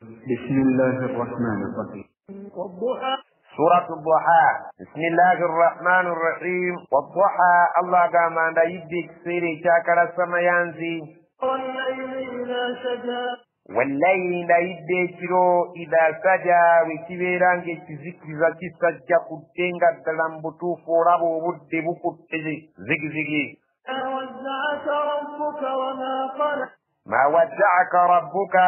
بسم الله الرحمن الرحيم. والضحى. سورة الضحى. بسم الله الرحمن الرحيم. والضحى الله قام ndayidde ekiseera ekyakalasa yanzi. والليل إذا سجى. Wallayli ndayidde ekiro idha saja wekibeera ng'ekizikiza kisajja kudde nga ddala mu butuufu olaba obudde bukutte zigizigi. ما ودعك ربك وما قلى. Ma wadda'aka rabbuka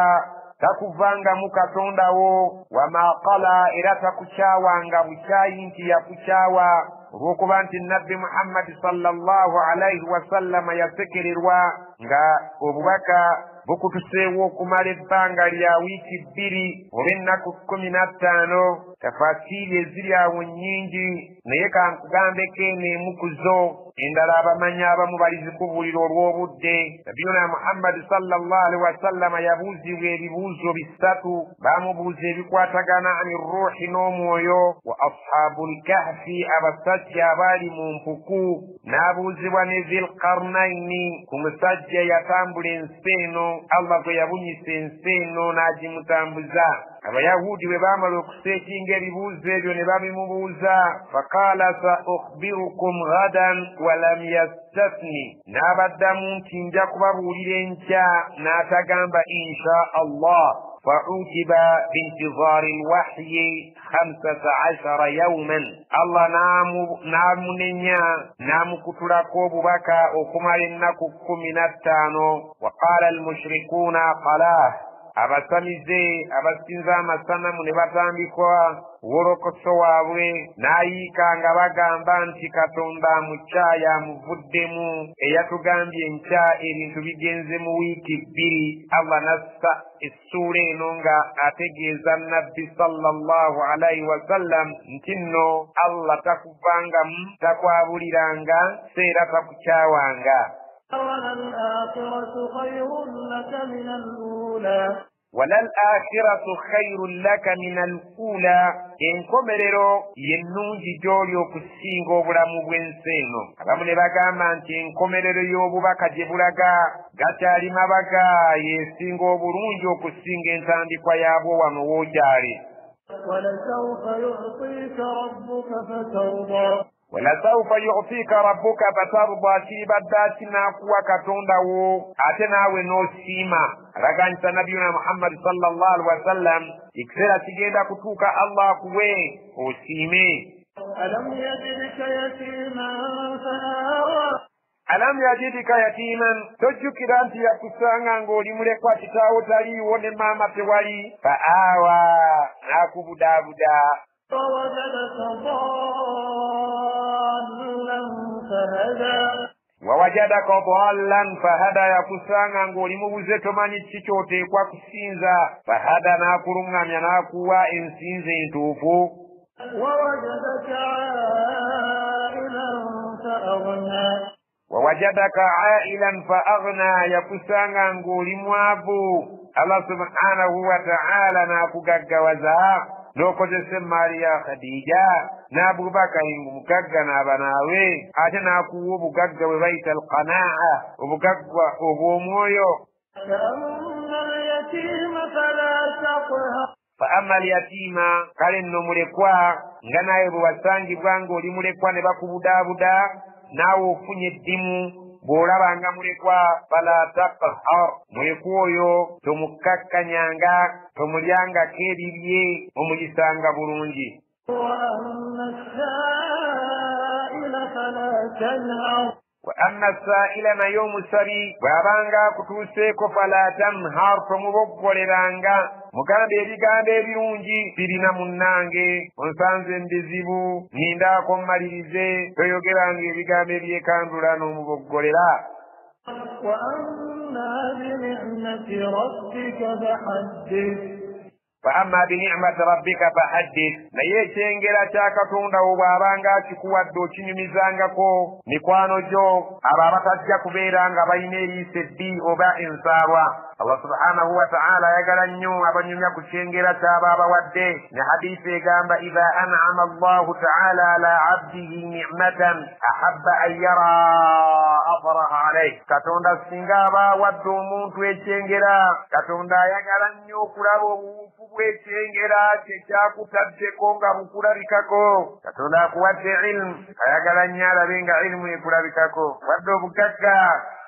takuvangamu Katonda wo, wama qala era takukyawanga bukyayi nti yakukyawa, olw'okuba nti Nabbi Muhammadi sallallahu alaihi wasallama yasekererwa nga obubaka bukutuseewo okumala ebbanga lya wiiki 2 oba ennaku 15. Tafasiiri eziri awo nnyingi, naye kankugambeko eno emu ku zo, endala abamanyi abamu balizikubuulira olw'obudde. Nabiyuna Muhammadi sallallahu alaihi wasallama yabuuzibwa ebibuuzo 3. Baamubuuza ebikwatagana ani ruuhi n'omwoyo, wa ashaabul kahfi, abasajja abaali mu mpuku, n'abuuzibwa ne Dhilqarnaini, ku musajja yatambula ensi eno, Allah gwe yabunyisa ensi eno n'agimutambuza. Abayahudi bwe baamala okuseekinga ebibuuzo ebyo ne babimubuuza, faqaala sa ukhbirukum ghadan walam yastasni, n'abaddamu nti nja kubabuulira enkya, n'atagamba insha Allah. Fa'utiba bintizari lwahyi 15 yawman, Allah n'amunenya n'amukutulako obubaka okumala ennaku 15. Wa qaala almushrikuuna qalah, abasamize abasinza amasanamu ne batandikwa wolokoso waabwe n'ayiika nga bagamba nti Katonda amukyaya amuvuddemu, eyatugambye enkya ebintu bigenze mu wiiki 2. Allah n'assa essuula eno nga ategeeza Nabbi sallallahu alaihi wasallam nti nno Allah takuvangamu, takwabuliranga, seera takukyawanga. وللآخرة خير لك من الأولى. وللآخرة خير لك من الأولى, enkomerero ye nnungi gy'oli okusinga obulamu bw'ensi eno. Abamu ne bagamba nti enkomerero y'obubaka gye bulaga gakyali mabaga, yeesinga obulungi okusinga entandikwa yaabwo wano w'okyali. ولسوف يعطيك ربك فترضى. Walasawfa yu'tika rabbuka fatarda, kiribadde kinaakuwa Katonda wo ate naawe n'osiima. Alaganyisa Nabiyuna Muhammadi sallallahu alaihi wasallam, ekiseera kigenda kutuuka Allah akuwe osiime. ألم يجدك يتيما فآوى. Alam yajidika yatiman, tojjukira nti yakusanga ng'oli mulekwa, kitaawo taliiwo ne maama tewali. Fa aawa, n'akubudaabuda. ووجدك ضالا فهدى. Wawajadaka dallan fahada, yakusanga ng'oli mubuze tomanyi ki ky'oteekwa kusinza. Fahada, n'akuluŋŋamya n'akuwa ensinza entuufu. ووجدك عائلا فأغنى. Wawajadaka ailan fa aghna, yakusanga ng'oli mwavu, Allah subhanahu wa ta'ala n'akugaggawaza n'okozesa emaali ya Khadija n'Abubakari ng'omugagga n'aba naawe, ate n'akuwa obugagga bwe bayita alqanaa, obugagga obw'omwoyo. فأما اليتيم فلا تقهر. Fa amma alyatiima, kale nno mulekwa, nga naawe bwe wasangibwa ng'oli mulekwa ne bakubudaabuda, naawe ofunye eddimu bw'olabanga mulekwa, fala taqhar, mulekwa oyo tomukkakkanyanga, tomulyangako ebibye, omuyisanga bulungi. وأما السائل فلا تنهر. Wa amma saa'ila, naye omusabi bw'abanga akutuuseeko, fala tanhar, tomuboggoleranga, mugambe ebigambo ebirungi, birina munnange, onsanze mu bizibu, nindaako mmalirize, toyogeranga ebigambo ebyekandula n'omuboggolera. وأما بنعمة ربك فحدث. Fa amma binicmati rabbika fahaddith, naye ekyengera kya Katonda wo bw'abanga akikuwadde okinyumizangako mikwano gyo, abo abatajja kubeera nga balina eriiso ebbi oba ensaalwa. Allah subhanahu wa ta'ala ayagala nnyo abanyumya ku kyengera ky'aba abawadde. Ne hadisi egamba idha an'ama Allahu ta'ala ala abdihi ni'matan ahabba an yara atharaha alayhi. Katonda singa aba awadde omuntu ekyengera, Katonda ayagala nnyo okulaba obuwufu bw'ekyengera kye kyakutaddeko nga bukulabikako. Katonda akuwadde ilmu, ayagala nnyo alabe nga ilmu ekulabikako. Wadde obugagga,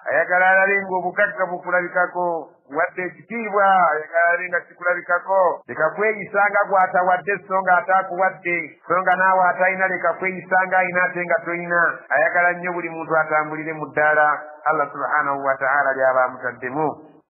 ayagala alabe nga obugagga bukulabikako. Wadde ekitiibwa, ayagala alabe nga kikulabikako. Leka kweyisanga gw'atawadde so nga ataakuwadde, so nga naawe atalina leka kweyisanga alina ate nga toyina. Ayagala nnyo buli muntu atambulire mu ddaala Allah subhanahu wa ta'ala ly'aba amutaddemu.